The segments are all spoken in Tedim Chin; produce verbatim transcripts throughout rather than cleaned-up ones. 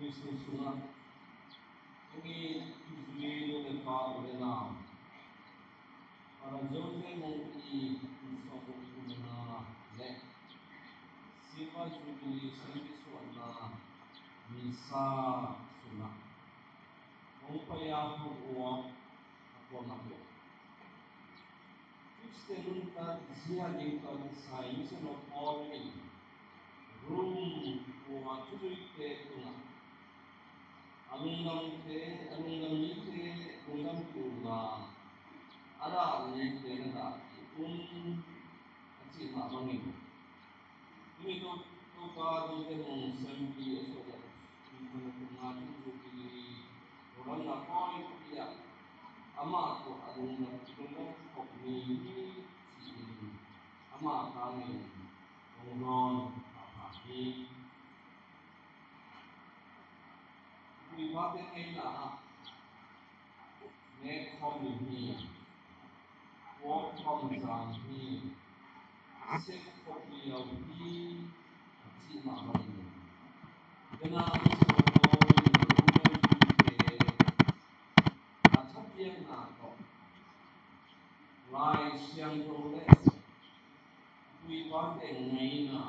Jesu sungah hong it i zui nu le pa u le nau, Father Joseph Mung i kum sawmguk thumna le Silver Jubilee siampi suahna misa sungah hong pai a hong uap a kuamah hi. Khristian nuntak zia ding tawh kisai Mission of Paul in Rome khua thuzuite tungah a lungdamte, a lungdam mite lungdam kul la, a dah mite na dah kik un, a cih mah bangin, tuni Topa Joseph Mung siampi a suah kum sawmguk thumna Jubilee program na kawikawi ah amah tawh a lungdam, lungdam khop ni hi ci-in amah tangin hong dawn pahpah hi. Pu le pate ngeina ah nek khawm ding hi, puak khawm zang hi, sep khawm liau hi, a cih mah bangin, dena i suak khawm in a lungdam mite a thapiakna tawh Lai Siangtho le pu le pate ngeina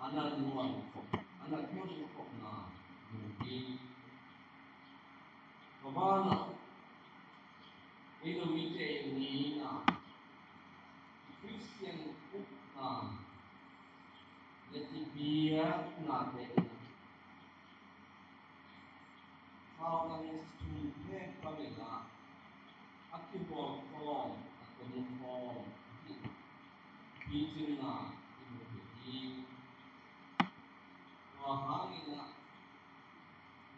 a na luan khop, a na luan khopna mu hi. Tua banah ei Zomite ngeina Khristian upna le i biaknate in ah thau dang thum phek bangin ah a kihual khawm, a tun khawm hi. Picinna i mu hi. Tua hangin ah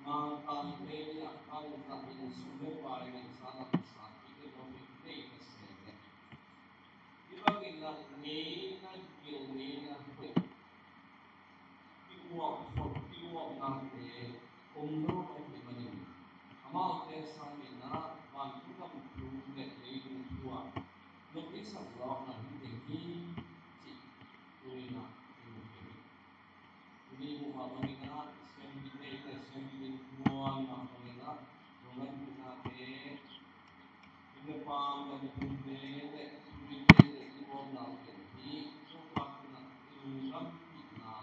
Mangkangte in ah bangzah in sum le pai, ngeisa lamsa i khen lo hi, nei ka se leh, hih bangin ah ngeina gil, ngeina hoih, i uap khop, i uapnate om lo ahih manin, amaute sangin ah vantung gam thu le leitung thu ah nopsak lawhna hi ding hi, cih tuni-in ah i mu hi. Tuni i muh mah bangin ah siampi te, siampi innkuan mah bangin ah lungdam huhnate, inn le pa, lungdam huhnate le, inn le pa, lungdam huhnate le, i omna uh pen hi Topa kiangah i lungdampihna,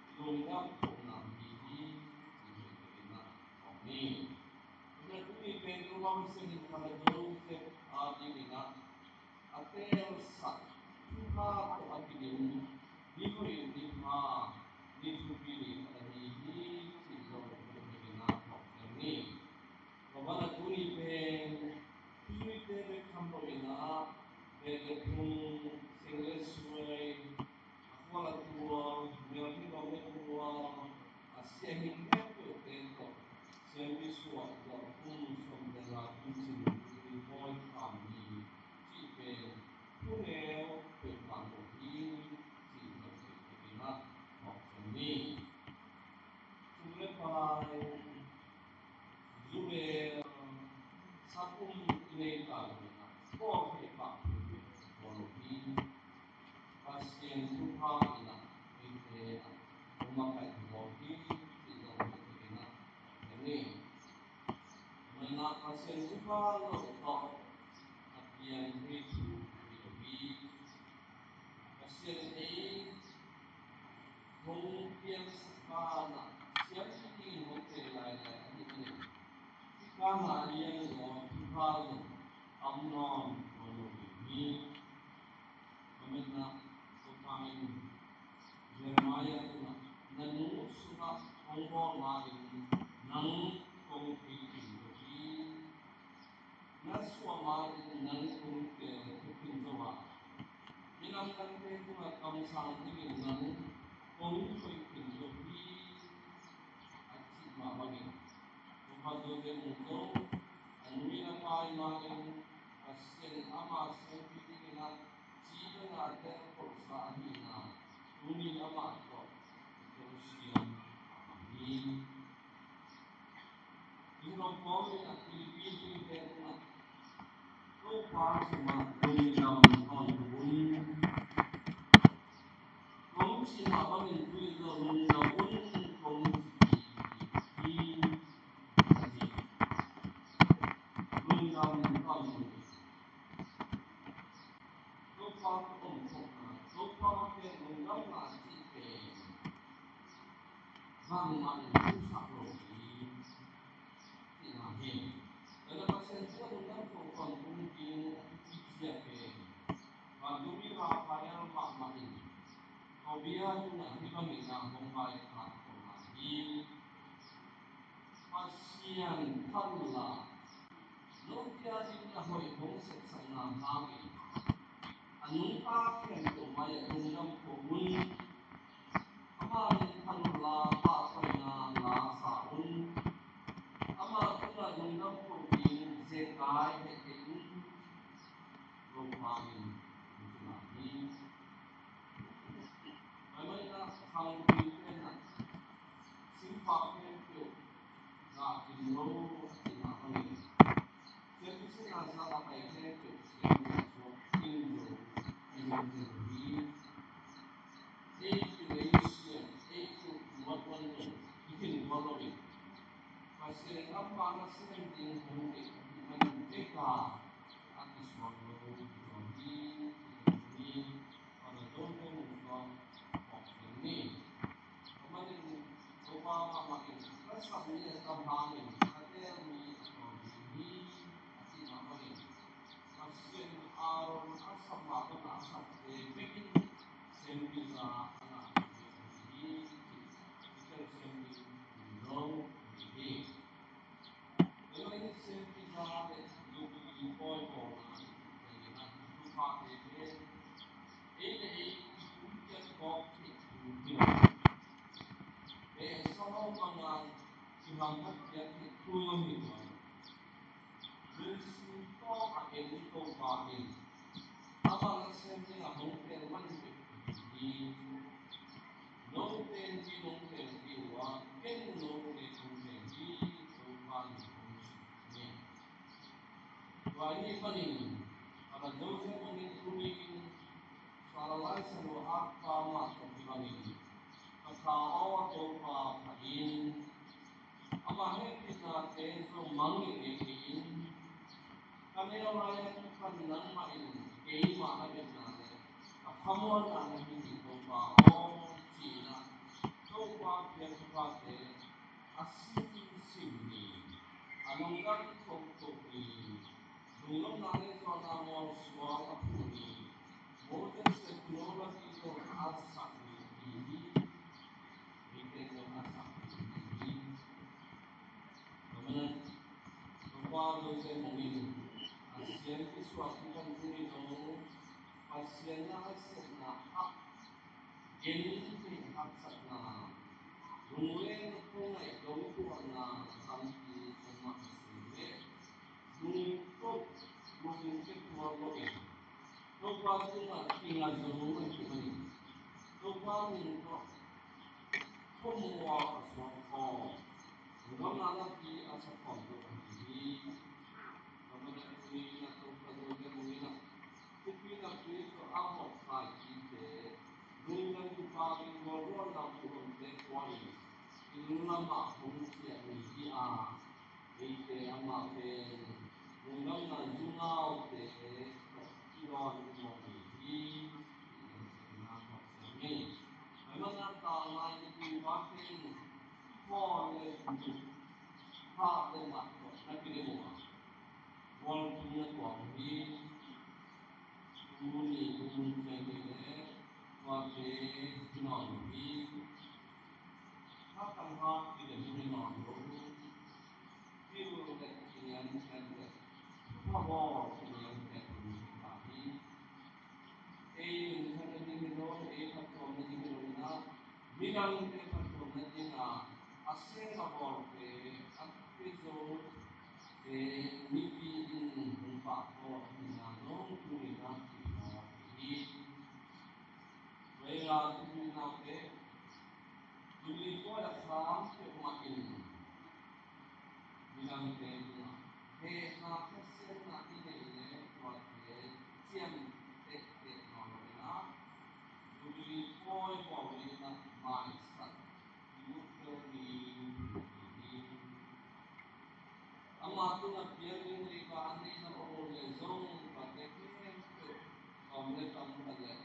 i lungdam kohna uh hi hi, ci hi. Tuni pen Topa Pasian in Father Joseph a dingin ah a teelsak thupha tawh a kidim ni hoih, ni pha, ni thupi ni khat ahi hi, cih zong hoih hoih in ah phawk ciat ni. Tua banah tuni pen thuzuite bek tham loin ah, beh le phung, seng le suai, a khual a tual, mel hi lawm le tual, a sia hi khempeuhte tawh siampi suah zawh kum sawm le nga kum cin, Jubilee pawi kham ni cih pen thu neu peuhmah lo hi, cih zong hoih hoih in ah phawk ciat ni. Sum le pai, zu le sa kum i nei ta lo in ah, kawk theih pah peuhmah lo hi. Pasian thupha in ah mite ah hong makaih lo hi, cih zong hoih hoih in ah phawk ciat ni. Amen ah, Pasian thupha lo tawh a piang thei thu hi lo hi. Pasian in ei hong piangsak banah siampi dingin hong teel lailai ahih manin, hih banah a lian zaw thupha zong tam nawn tuan lo ding hi. Amen ah, Topa in Jeremiah tungah, na nu sungah hong bawl ma-in nang kong thei khin zo hi. Na suah ma-in nang kong teel khin zo a, minam dangte tungah kamsang dingin nang kong koih khin zo hi, a cih mah bangin, Topa Joseph Mung zong a nu in a pa in ma-in Pasian in ama siampi dingin ah ci le na telkholhsa ahihna tuni-in amah tawh i telsiam hi. Mission of Paul in ah Philippi mite tungah, Topa sungah lungdam tawntung un. Kong cih mah bangin tuni-in zong lungdam un, kong ci hi. bangmah in hong sak lo hi, cihna hi. Tua leh Pasian tungah lungdam ko tawntung ding a thupi zia pen vantung mi Raphael mahmah in Tobia tungah hih bangin ah hong vaikhak khol lai hi. Pasian thalun la, note a dingin a hoih hong sepsakna hangin a nungta khempeuh mai-ah lungdam ko un. Ama min thalun la, pahtawina la sa un. Ama tungah lungdam ko ding zekai heh kei un. Topa min hong ci lai hi. Maimai in ah khangtui pen ah singpak khempeuh gah kim lo a cihna bangin, siampi sihna zah a pai khempeuh siampi suak kim lo i hi. Ei kil ei siam, ei kil muat muat lo, i khin muat lo in, Pasian in amah nasem ding hong deih ahih manin bek a a kisuang lo hi. Tua leh Johan bung khat, Topa mahmah in ka sap mi a tam hangin ka teel mi a tawm ding hi, a cihna bangin, Pasian in Aaron a sap mah bangin a sapte bek in siampi za a ngah ding hi. Peter siampi lo hi. Tua leh siampi za leh Jubilee pawi bawlna i theih teng in ah, thupha tete, ei le ei i pumpiak tawk theih thu hi lo. Ei Solomon bangin i hangkat piak theih thu zong hi lo. Lungsim tawk a en Topa in amah nasem ding a hong teel man peuh hi. Note in hong teel ding uh a, ken note hong teel hi, Topa in hong ci hi. Tua ahih manin, Pastor Joseph Mung in tuni in Salai Salwa Akpa mah tawh kibangin ka tha aw Topa pha in, ama hehpihna te zong mangngilh ngei in, ka neu lai-a kipan nangmah in keima na bepna le ka khamuanna na hi hi Topa aw, ci-in ah Topa piak thuphate a simsim ni, a lungdam thotho ni, lunglutna le zuanna mualsual a phu ni, Moses le Kuno la ti zong a sak ni, ni hi. Eite zong a sak ni hi. Tua manin Topa Joseph Mung in a siampi suak i pan tuni zong Pasian na a sepna ah gen thei haksatna, lunglen khuangaih dongtuahna tampi om mah a si leh, lungto, lungte tuak lo in Topa tungah kinga zo a hi manin, Topa min tawh khuamuang a suak khawm, lungdamna lampi a sa khawm zo a hi hi. Tua manin tuni in ah Topa Joseph Mung in ah thupi lampi tawh a hawk lai kite, lungdam thupha in gualzawhna buhhuamte pua in, inn lamah hong ciah ni hi a, eite amah pen lungdamna zunaute tawh i dawn i muang ni hi. Tua manin a tang lai i pu i pate in khawl le khah le mah tawh na kidem uh a, gualtung na tuak uh hi. Tuni kum ciang hi leh tuate kinawn uh hi. Kha tang hak kidem uh hi nawn lo. Pil le kiniamkhiat le thupha bawl kiniamkhiat uh hi ta hi. Ei lungkhamna ding hi lo, ei phattuamna ding hi lo in ah, midangte phattuamna ding a, a sem a bawlte, a pia zote, mipi in hong pahtawi ahihna zong tuni in ah kiphawk hi. Tua hi a, tuni in ah pen Jubilee pawi a kham peuhmah in midangte tungah hehna khasiatna i neih leh tuate ciamteh teh nawn lo in ah, Jubilee pawi bawl ding in ah maisak i uk tel ding hi. Ama tungah piang ding leiba a neihna om uh leh zong tuate khempeuh gam le tam khat leh,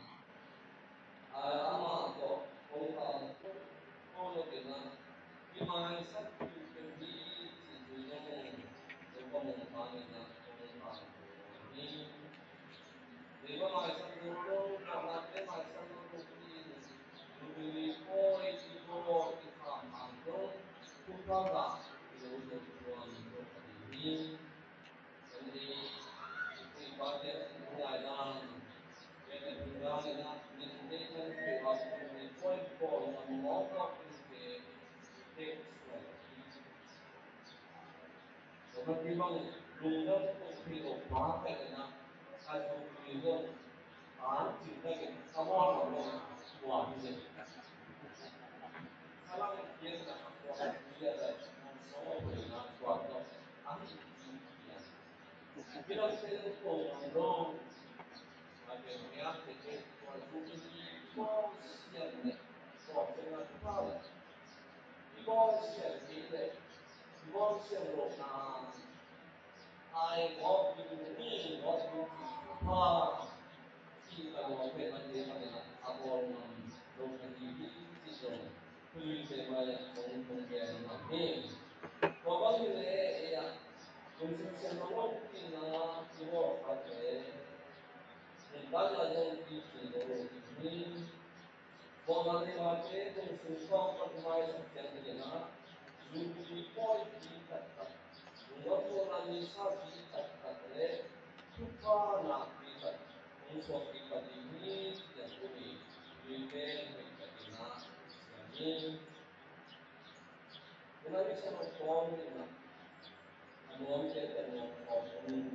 a, amah tawh kong kha kong lo ding ah Hih maisak kik pen hi, ci-in zong Topa mong hangin ah kong tangko hi. Leiba maisak lo lo, Topa te maisak lo lo hi. Jubilee pawi i bawl i kham hang zong, thupha ngah i lo zo tuan zo ka ding hi. Tua bang hi leh ei ah kum siansian lo lo kina i bawl khate nuntakna zong kicin lo lo kina hi. Bawlna le mate kum sung sawm pan maisak ciangin ah Jubilee pawipi taktak, lungdamna misa pi taktak le thupha nakpi tak hong suakpi pah ding hi, ci-in umi mite hoih takin ah siam hi. Tunai mi St. Paul in ah a nuamte tawh nuam khawm un,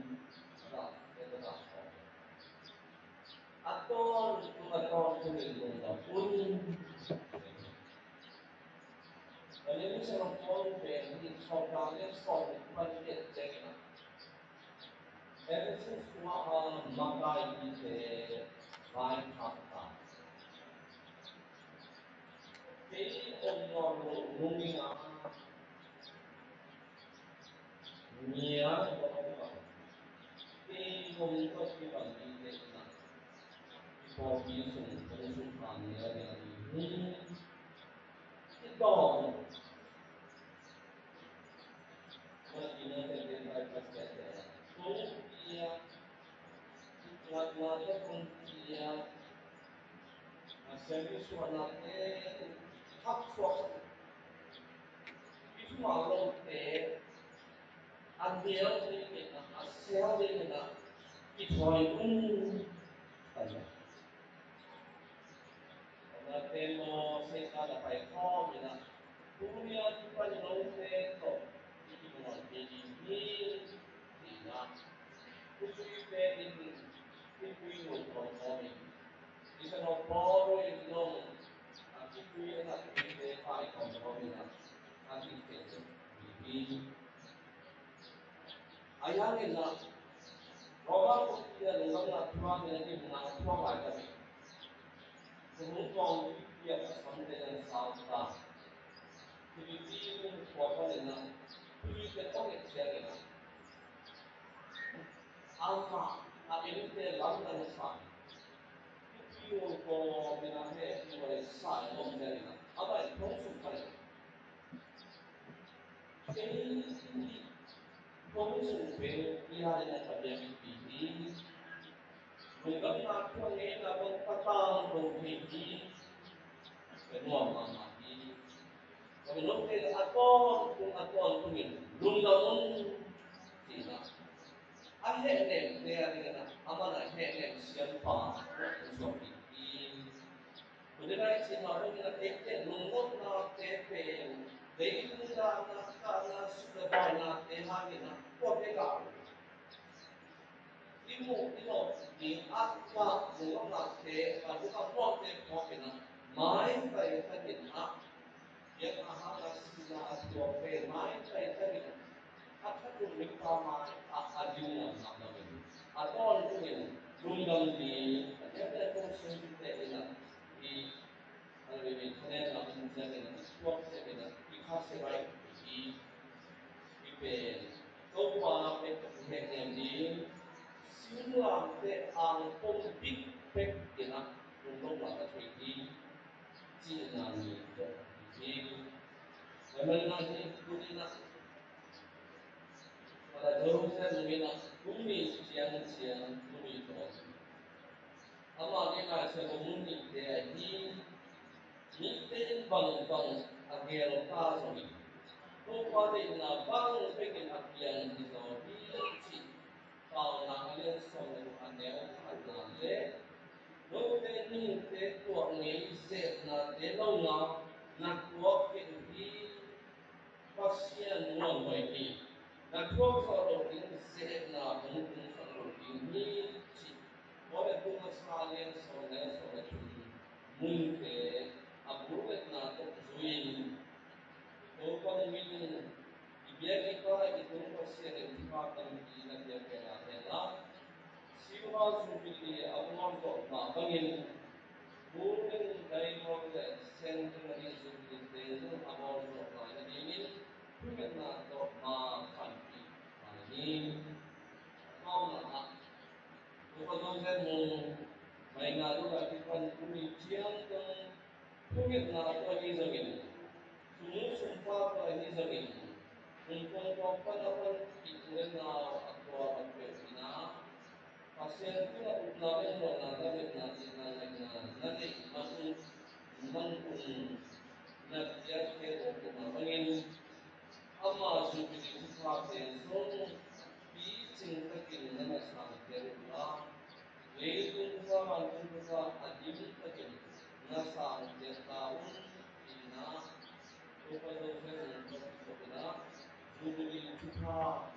a dahte tawh dah khawm un. A tawntung a tawntungin lungdam un. Ka lian mi St. Paul pen hi sawmna le sawmnih pan giat ciangin ah Ephesus khua a makai mite vai khak ta. Kei om nawn loh nungin ah mi a kei om tawh kibang mite in ah i pawlpi sung kong sung kha ni a lian hi. I tawng Amaute maw Satan a pai khawm in ah, tuni a kipan note tawh i kimuan kei ding hi, ci-in ah thusuite in i pui nuam khawm khawm in, i sanawk pawl in zong a kipui a natpite pai khawm khawm in ah a kikhen hi. Ahi hangin ah Roma khua pi a lungdamna thuak in a gimna thuak laitakin, sung hong tawng pipiak a samte in a sau ta. Philippi khua panin ah tuite tawh et ciangin ah amah a ente lamdang sa pipiu kawmin a hehpih sa in om ciangin ah amah in thong sung panin Kei kong sung pen i a ina ka biakpi hi. Lungdamna thuak ngeina bang patang bang thei hi. Ka nuam mahmah hi. Ka minung thei a tawntung a tawntungin lungdam un, ci-in ah a hehnemte a dingin ah amah in a hehnem siampa hong suak hi. Tuni lai cih mah bangin ah eite lungnopnate pen leitung dahna, kahna, suk le bainate hangin ah kua bek ah i muh i lawh ding a kah lungnopnate a dungah muakte phawkin ah maitai takin ah biakna hang a sihna a tuakte maitai takin ah a khat un mippa mai ah a ding ngamngamna in a tawntungin lungdam ding a diakdiak kong sungte in ah i a lawh i thanem lam in ciangin a tuak ciangin ah i kha sia bai i i pen Topa pen i hehnem ding singlamteh angpong bik pek in ah lungnopna ka thei ding cihna ni tawh hi. Tua hi tuninah Father Joseph Nung inah kum nih ciangciang kum nih tawh ama nih Lai Siangtho mun nihte ahi mite in bangbang a geel ta zongin Topa deihna bang bekin a piang hi zaw hi cih Paunak a lian sawm le guk a neu khatna le note nungte tuah ngei zehna te lo nga na tuak kei uh hi. Pasian muanhuai hi. Na thuak zawh loh ding zehna hong tungsak lo ding hi, ci. Paul in tung a sa lian sawm le sawm le thum munte a bul letna tawh zui in Topa min in i biak i pa i tung Pasian in thupha tampi na piak kei la hen la. Silver Jubilee a bawl zawh mah bangin, Golden, Diamond le Centenary Jubilee te zong a bawl zawh mah nadingin thungetna tawh mah panpih mah hi. A tawpna ah, Topa Joseph Nung maina dong a kipan tuni ciang dong thungetna tua hi zongin, sum sumpa tua hi zongin, hong pongpong pan a pan i u le nau a tua a peuh ina Pasian tungah upna le muanna, lametna, itna, ngaihna na neih man un, man un, na piak kei lo mah bangin, ama Jubilee thuphate zong picing takin na na sang kei lo la, leitung thupha, vantung thupha a dim takin na sang kei ta un, tina Topa Joseph Nung tawh ina Jubilee thupha